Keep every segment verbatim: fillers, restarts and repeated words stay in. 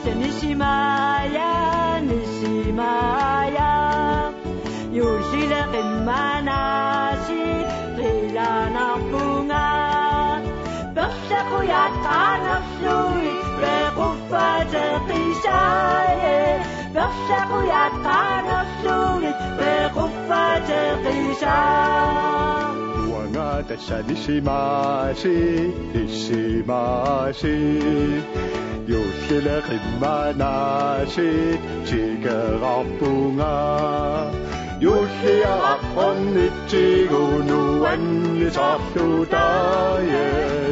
Nisimaaja, nisimaaja. Juullile qimmanaasiit qilanarpunga. Perlaqujat qaanerlugit pequffateqisaaje. Perlaqujat qaanerlugit pequffateqisaa. Uanga tassa nisimaasiit, nisimaasiit. Juullile qimmanaasiit tikerarpunga. Juulliaraq ornitsigu nuannisarlutaaje.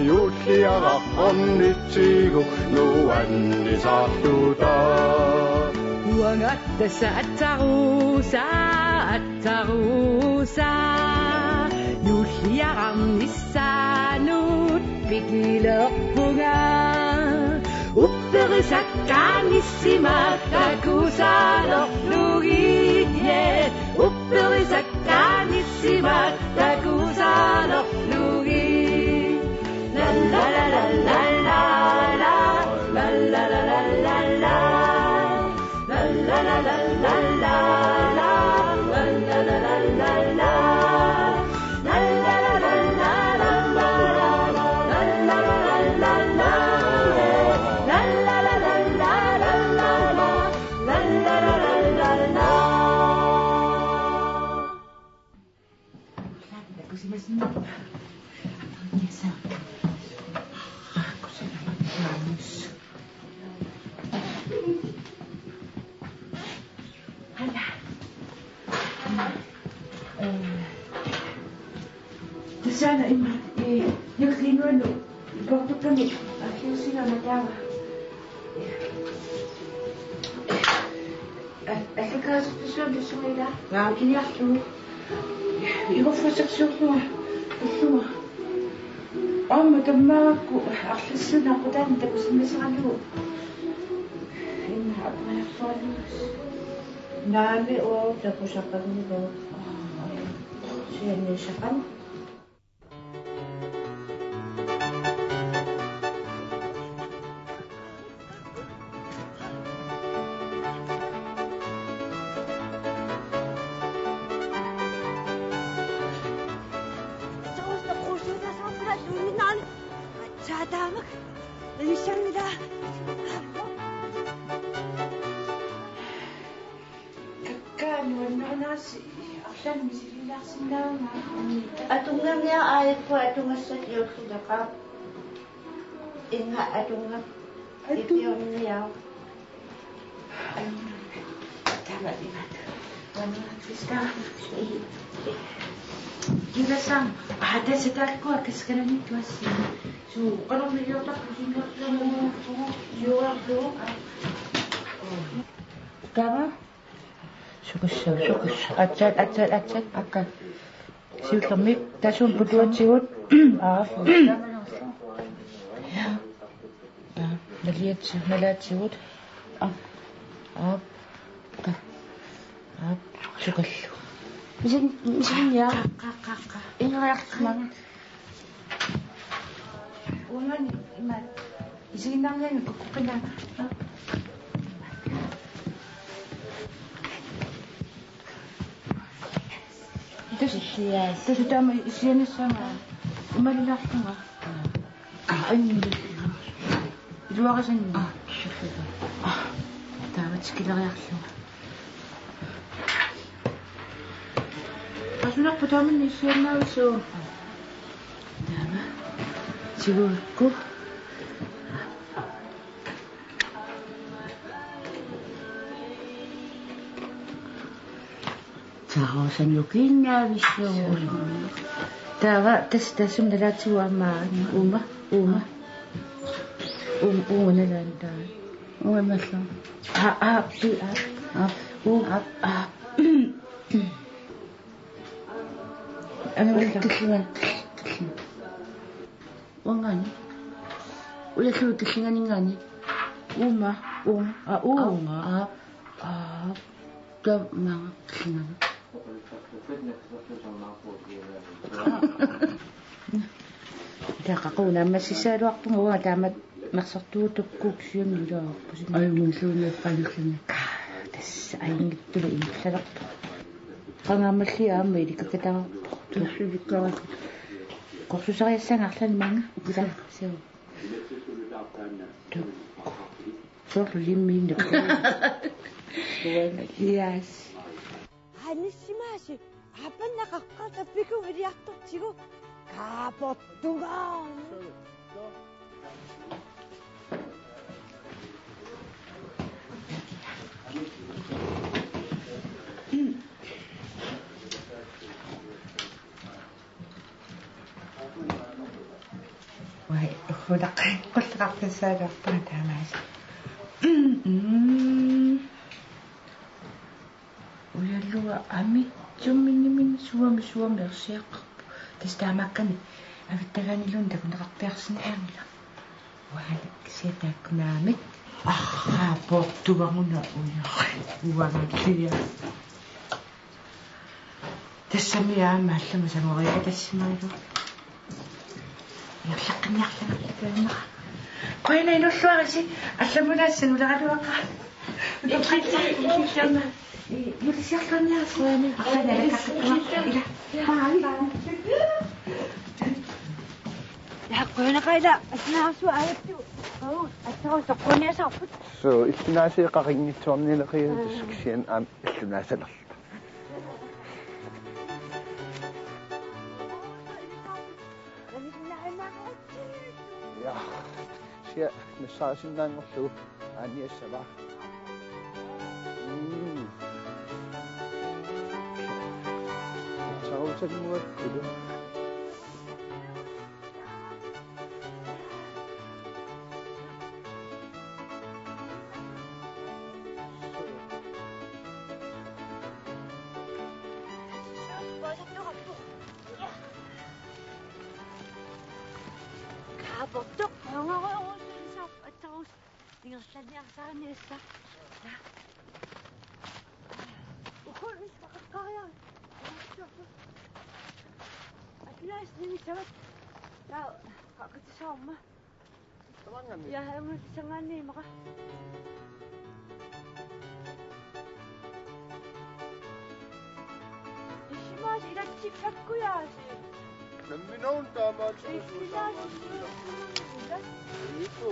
Juulliaraq ornitsigu nuannisarlutaa. Uanga tassa atsaruusaa, atsaruusaa. Juulliaraq nissaanut pikilerpunga. Upperisakka nissimat takusaalerlugit, yeah. Upperisakka nissimat takusaalerlugit. La la la la la la la. La la la la la la la. Tassani imma, eh, juulliunnguanut iportukkamik aalliussigaanga taava. Al-, allakaaserpassuarnik tassunga ilaa? Jaa. Ikiliarlugu. Iluarfissarsiorlunga. Ullunga. Aamma tammaakku arlassuunngortaanni takusimasaralugu. Imma aperiarluarlugu. Naamik, uagut takusaqanngilaq. Sianiissaqan. Kakkaak nuannarinarsi arlaannik misiliilaarsinnaavunga. Atunnganniaq aajuku atugassat juullileqaaq. Inga atunnga. Atu-, ipiorniaaq. Taama imat. Taama fiskar. Kilasam. Aa, tassa taakkua kaskalanik tuassi. Suu, qanormiliortarpu sinnerlugu. Juuarlugu. Taama. Sukussaq, sukussaq. Aatsaat, aatsaat, aatsaat. Akka. Siullermik, tassunga putuatsigut. Aap. Aap, naliatsi-, nalaatsigut. Aap. Aap. Aap. Sukallu. Misin-, misin-, ja. Qa, qa, qa, qa. Ineriarlugu. Uangani ima isiginnaarnianni kukkuqinnaanga. Tassa, tassa taama isiginnaarnissaanga imaluunniit. Aa, anni. Iluarisanni. Aa, sulluta. Aa, taava tikileriarlunga. Qasunarpoq taamani issiannaavissuaq. Taava. Tiguukku. Taava sannukiinnaavissuaq. Taava tas-, tassum nalaatsigut aamma uuma, uuma. Uum-, uuma nalaani taava. Uuma mallu. Aa, aa, pi, aa. Aa. Uu, aa, aa. Angulla. Tillinga, tillinga. Uangaani. Ujallu tillinganinngaanniit. Uuma, uuma, aa, uunga. Aa, aa. Taava maanga tillinga. Taava qaqugu naammassissaagaluarpunga uanga taamak Mersartuutukkuk siammilaarpusi. Ajunngilluinnarput anerluni. Tassa ajunngitsumik ingerlalerpoq. Qangaammalli aamma ilikkakataarpoq. Tussilikkaarput. Qorsusariassaanga arlaanni maanga. Ila. Suu. Tuk. Soorlu limmiinnaq. Yes. Anissimaasi, aappannaqaqqarta pikun iliartortigu kaaportugaa. Vai, uhudaqqi, qulleqartassaagaluarpara taamaas. Mm. Ujalua amitsumminimini suami suami ersiaqqarpoq. Tassa taamaakkami avittagaaniluunniit takuneqarpiarsinnaanngilaq. Uanga kisianni taakku naamik. Arraa poortugaruna uja. Uangallia. Tassami aamma allamut samoriga tassimaalu. Ingerlaqqinniarlugu taanna. Qujanaq inuulluarisi, allamut assanguleraluaqaaq. Ikkilli, ikkilli. Julisiarluarniarisi. Qujanaq, alakkartuarisi. Ila. Bye. Ja, qujanaq ila, assinaasu ajattu. Au, assaru soqquniasarput. Suu, illunaasiit qarinngitsuarnileqiga. Aa. Kisianni aamma illunaasalerluta. Ja, sia, nassaasinnaanngorlugu aaniassava. Mm. Tautanguakkulu. Kaaportoq, qaangarujorusulisarpoq, attaruus. Ingerlanniarsariniassaq. Ukul ismaqaqqariaq. Akilaas nimissavat. Taa, qaqqatisaarma. Tamanganni. Ja, angatissangaanniimmaqa. Issimaasi ilatsikkakkujaasi. Nammineq taamaattumik. Issimaasi ilatsikkakkujaasi. Iiku.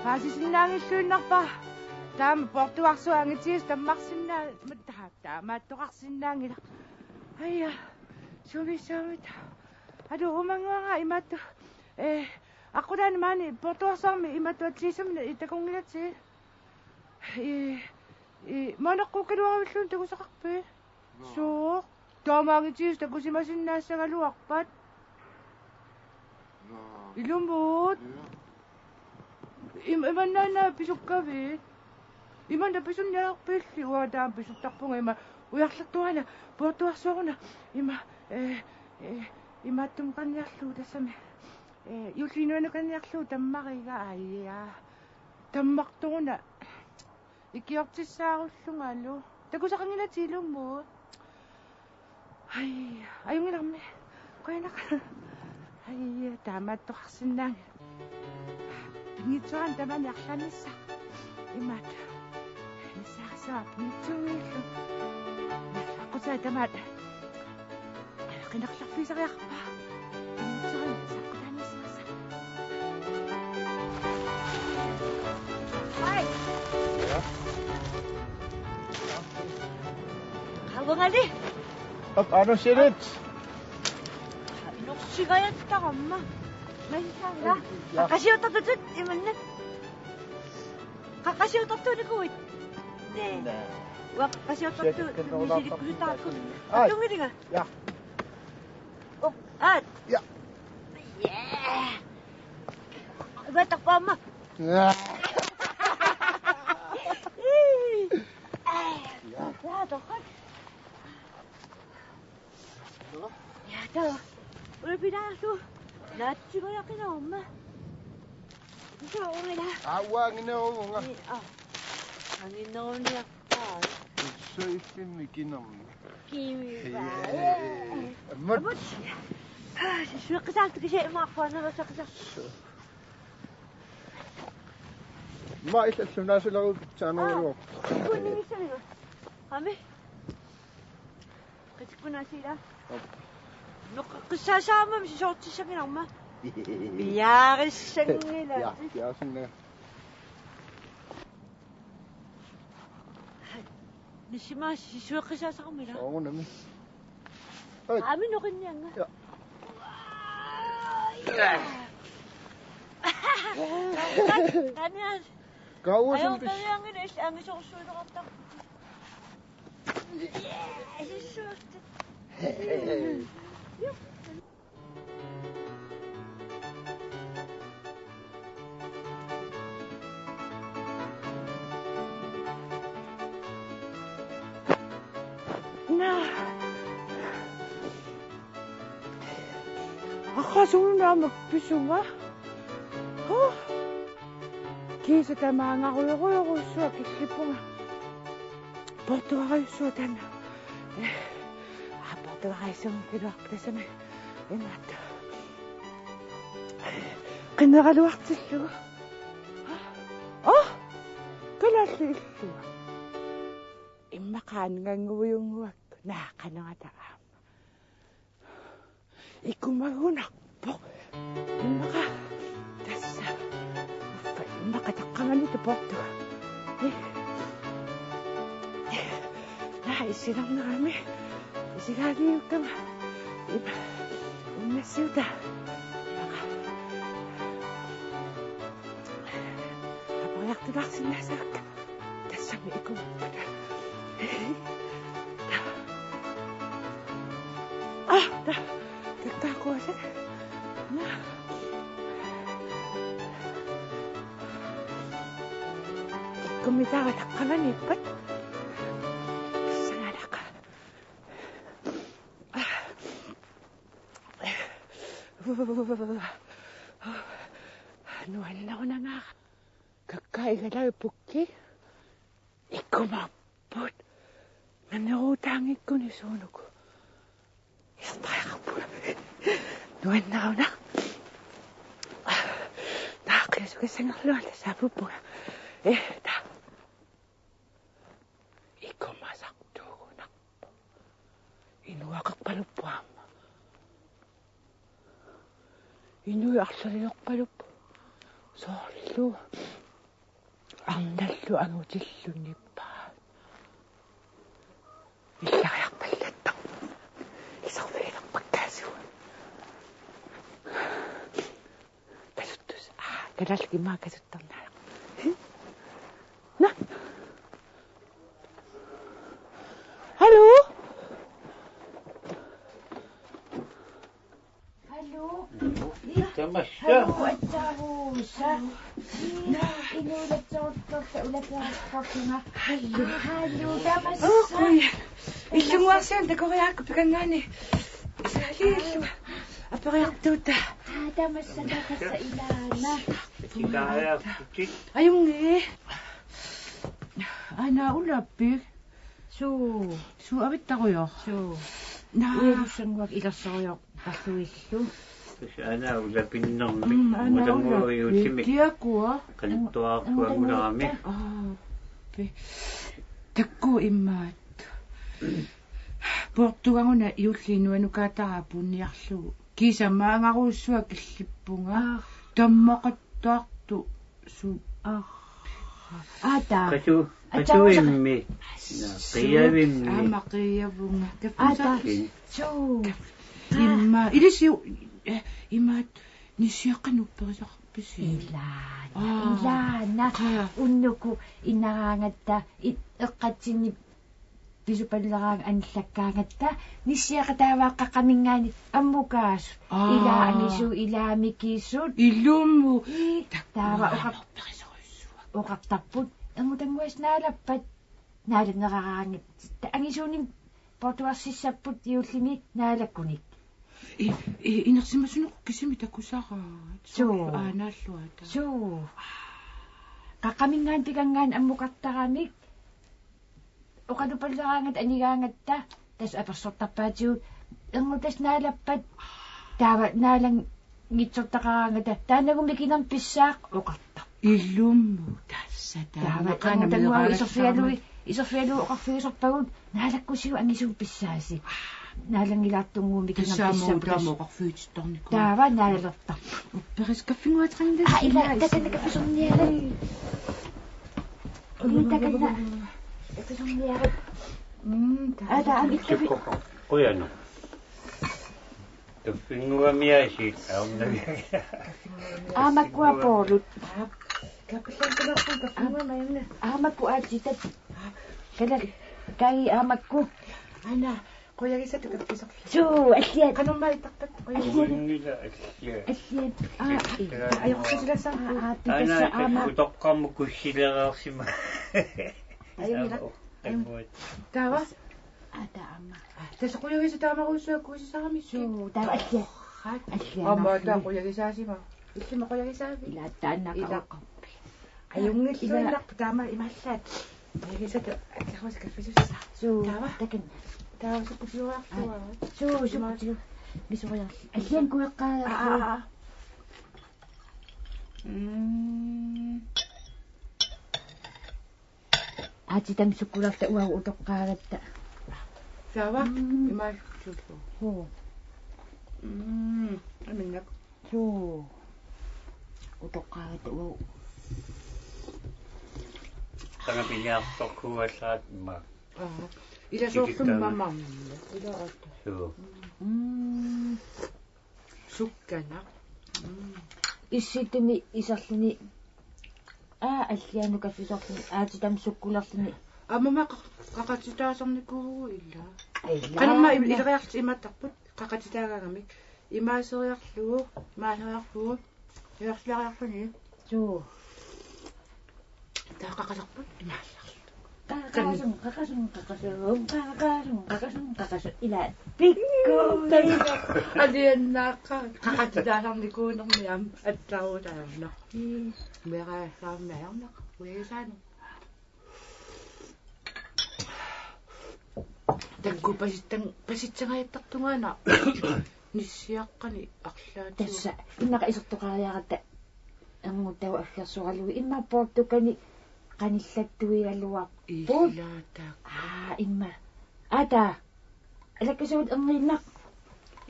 Paasisinnaanngilluinnarpa? Taama poortugarsuaq angitigisut tammarsinnaammat taamaattoqarsinnaanngilaq. Aja, sumissaammat. Alu, uumannguara imaattoq. Eh, aqqutaani maani poortugarsuarmi imaattuatsigisumik takunngilatit. Eh, eh, maneqquukkaluaruilluunniit takusaqarpit? Naa. Sooq? Taama angitigisut takusimasinnaassagaluarpat? Naa. Ilumut? Ja. Im-, imannaana pisukkavit? Imanna pisunniarpilli uanga taama pisuttarpunga ima ujarlertuarina poortugarsuaruna ima, eh, eh, imaattumeqarniarlugu tassami, eh, juulliinuanukarniarlugu tammariga aja. Tammartoruna ikiortissaarullungalu. Takusaqanngilatit ilumut? Ai, ajunngilarmi. Qujanaq. Ai, taamaattoqarsinnaanngilaq. Pinngitsoorani tamaani arlaannissaq. Imaat. Nissaarissavat pinngitsuunngillu. Nallaqqutaa tamaat. Qinerlerfigisariaqarpa. Pinngitsoorani saqqutaanissimassaq. Ai. Ja. Qavangali. Op, anusilit. Inorsigajattarama. Masisanga. Ja. Qaqqasiuttartutut imannak. Qaqqasiuttartuunikuuit. Naa. Naa. Uanga qaqqasiuttartuut. Siatikkannerulaartarput. Misilikkutaakkut. Ai. Attunngilinga. Ja. Op, aat. Ja. Yeah. Imattarpaamma. Ja. Ii. Ja. Ja, torrak. Ja, taava. Ulapilaarlugu. Naatsumik aqqilaarma. Iso ungila. Aua, anginerugunga. Ni, a. Angineruniarpaa. Soifimmi kinermi. Kimi. Ee, ammut. Ammut. Sissueqqisaartu kisianni imaarpoq, annerusaqqisaartu. Ima illallu naasilerup pitsaaneruvoq. Aa, kunningissaminga. Qami. Qatikkunaasiila. Op. Noqqissaasaammami sisoortissanngilarma. Piaarissanngilatit. Ja, piaarissanngilara. Nisima sissueqqisaasarumila. Soorunami. Hej. Aami noqinniannga. Ja. Qaniat. Kauasum pis. Ajoqavianngilaq angisoorsuileqartarput. Naa. Aqasunnaamik pisunga. Huh. Kiisa tamaanga rujorujorujussuaq killippunga. Poortugarajussuaq taanna. Eh, aa, poortugarajussuaq kiluarput tassami. Imaattoq. Qineraluartillugu. Oh! Kalaallit illua. Immaqa annganngujunnguakku. Naa, qanoq ataa aamma. Ikumagunarpoq. Immaqa tassa. Uffa, immaqa taqqamani taportuga. Eh. Naa, issinernerami. Isigaaliukkama. Ima. Unnassiuta. Immaqa. Aperiartulaarsinnaasakka. Tassami ikumapput. Ah, ta-, takkaakuasat. Naa. Ikkummitaava taqqamaniippat. Pissanganaq. Ah. Nuannerunangaara. Kakkaak igalaat pukkit ikumapput. Naneruutaanngikkuni suunuku. Isertariaqarpunga. Nuanneruna. Naa, qiasugassangerlunga tassa apuuppunga. Eh, taa. Ikumasartuugunarpoq. Inuaqarpaluppoq aamma. Inuit arlaliorpaluppoq. Soorlu arnallu angutillu nippaat. Illariarpallatta. Iserfigilerpakkaasigut. Kasuttus. Aa, kalaallit imaa kasuttarnaaq. Naa. Hallo? Hallo? Tamassa. Hallo, atsaavuusa. Inuulatsoortorta ulapiartortunga. Hallo. Hallo, tamassa. Ukkui. Illunnguarsian takoriaakku pikangaani. Saalillu. Aperiartuuta. Aa, tamassa, tamassa ilaana. Tikaajaapputit. Ajunngii. Aana ulappik. Suu. Suu avittarujoq. Suu. Naa. Uilussanguak ilersorujoq. Asuillu. Tassa aana ulapinnermik. Mm, aana ulapinnermik. Kiakua. Qanittuarsuangulerami. Aa, pi. Takkua imaat. Poortugaguna juullip nuannukaataraa punniarlugu. Kiisa maangarujussuaq killippunga. Aa. Tammaqattaartoq su. Aa. Ata. Qatu-, ata qatuimmi. Naa, qiavimmi. Aamma qiavunga. Ata. Kaffisaakki. Suu. Imma. Ilisiu, eh, imaat nissiaqqat upperisaqarpisi. Ilaana. Aa. Ilaana. Aa. Unnuku inaraangatta i-, eqqatsinni pisupalleraangat anillakkaangatta nissiaqqat taavaaqqaqqaminngaanniit ammukaasut. Aa. Ilaa angisuut, ilaa mikisut. Ilumut. Ii, taava oqar-, oqartarput. Erngutannguassat naalappat. Naalanneraraangat. Angisuunik poortugarsissapput juullimi naalakkunik. I, i, inersimasunut kisimi takusaraat. Suu. Soorlu aanaalluata. Suu. Qaqqaminngaanniit pikanngaanniit ammukartaramik. Oqalupallaraangatta anigaangatta. Tassa apersortarpaatigut. Erngutassat naalappat. Taava naalanngitsortaqaraangata. Taannagu mikinermik pissaaq oqartarpoq. Ilumut tassa taava. Taava taanna erngutannguagut meeraassaarmat. Iserfigalugit, iserfigalugit oqarfigisarpagut. Naalakkusiuk angisuumik pissaasi. Naalanngilaartunnguumik ikinnerpissappas. Tassaamu taama oqarfigisarnikuuvoq. Taava naalalertarpoq. Upperis kaffinnguaq tringle. Aa, ila, takanna kaffisorniaruk. Ii, takanna. Kaffisorniaruk. Mm, aa, taama kaffi. Qujanaq. Kaffinnguamiaasiit aamma. Aamakkua poolut. Aap. Kappallankulerpun kaffinnguamik aamma. Aamakkua aatsitat. Kala, kai aamakkua. Aana, qujagisatut kaffisorlu. Suu, alliat. Qanormaa ittarpat? Qujagisat. Uinngila alliat. Alliat. Aa, ii. Ajoqutilassaq. Aa, aa, aana, tassa aamma. Utoqqarmut kussilereersima. Ajunngilaq. Taava. Aa, taama. Aa, tassa qujagisat taamaruussuaq kuisisarami. Suu, taava alliat. Alliat. Aamma taava qujagisaasima. Illimmi qujagisaavi? Ila taanna. Ila. Qaqorpi. Ajunngilluinnarpoq taama imaallaat. Qujagisatut akkarusi kaffisussaa. Suu, taava. Takanna. Taava sukkut piuartua. Aa. Suu, sukkut piu. Misoriarli. Allian kueqqaariarlu. Aa, aa, aa. Mm. Aatitami sukkularta uagut utoqqaagatta. Taava? Mm. Imaassuullu. Huu. Mm. Aminnaq. Suu. Utoqqaagatta uagut. Taama piniartorkuuallaat ima. Aa. Ila soorlu. Tikittaa. Mamarmi. Ila atta. Suu. Mm. Sukkanaq. Mm. Issittumi iserluni. Aa, allianut kaffisorluni. Aatitami sukkulerluni. Aamma qa-, qaqatitaasarnikuuvugut ila. Ila. Qanormaa im-, ileriarlutit imaattarput. Qaqatitaagaangamik. Imaaseriarlugu, imaaseriarlugu. Ilerlariarluni. Suu. Taava qaqalerput imaallarlu. Qaqasun, qaqasun, qaqasun, qaqasun, qaqasun, qaqasun, ila pikku. Aliannaaqqa, qaqatitaasarnikuunermi aamma attaruutaarna. Meeraasaarnaarnaq, uisaanu. Takuuk pasitsan-, pasitsangajattartungaana nissiaqqani arlaatigut. Tassa, immaqa isertoqariaratta erngutagut aggersoralugu. Immaqa poortukkanik qanillattuigaluarput. Ila takuuk. Aa, immaqa. Ata. Alakkasuut erniinnaq.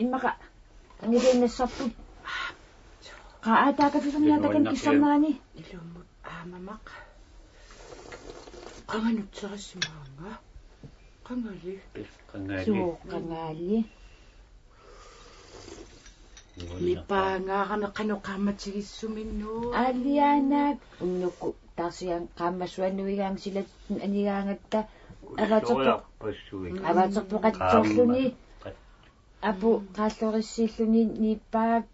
Immaqa. Angiliinnassarput. Qaa, ata kaffisorniaruk takanna kissarnerani. Ilumut aamma mamaq. Qanga nutserissimaanga. Qangali. Qangali. Suu, qangali. Nipaangaarami qanoq qaammatigissumik. Alianaq unnukkut taarsigaanga qaammassuannuigaanga silattut anigaangatta. Avaterpoq-, avaterpoqatsoorluni. Qaammat. Apu qaallorissiilluni nipaaq.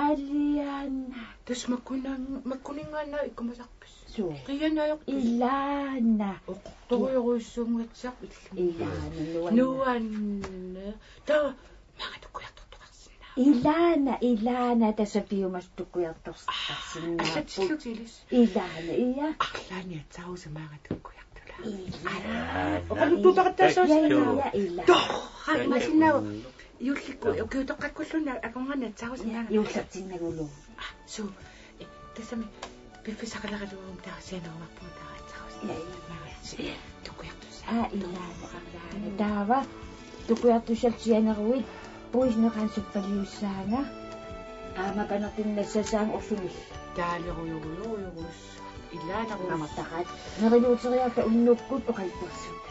Alianaq. Tassa makkunan-, makkuninngaanniit ikkumasarpisi. Suu. Qiianaajoq. Ilaana. Oqortorujorujussuunngatsiarput illimmi. Ilaana, nuann-. Nuann-. Taava maanga tukkujartortoqarsinnaa. Ilaana, ilaana, tassa piumasut tukkujartortoqarsinnaapput. Aa, asatsillutit ilissi. Ilaana, ia. Arlaannik aatsaat maanga tukkujartortoq. Ila. Aa, oqaluttuuteqattaassaasi. Ila, ila, ila. Torrak, imaassinnaavoq. Juullikkut, aa, ukiutoqqakkulluunniit akornanni aatsaat maanga. Juullertinnagulu. Aa, suu. Eh, tassami piffissaqaleraluaruma taava sianerumaarpunga taava aatsaat. Ila, ila. Tukkujartussaq. Aa, ila. Taava tukkujartussallu sianeruit puisineqarneq suppaliussaanga. Aamma panertunik nassassaanga orlunillu. Taalerujorujorujorujussaq. Ilaana. Mamartaqaat. Neriluuteriarta unnukkut oqaluttuassaagut.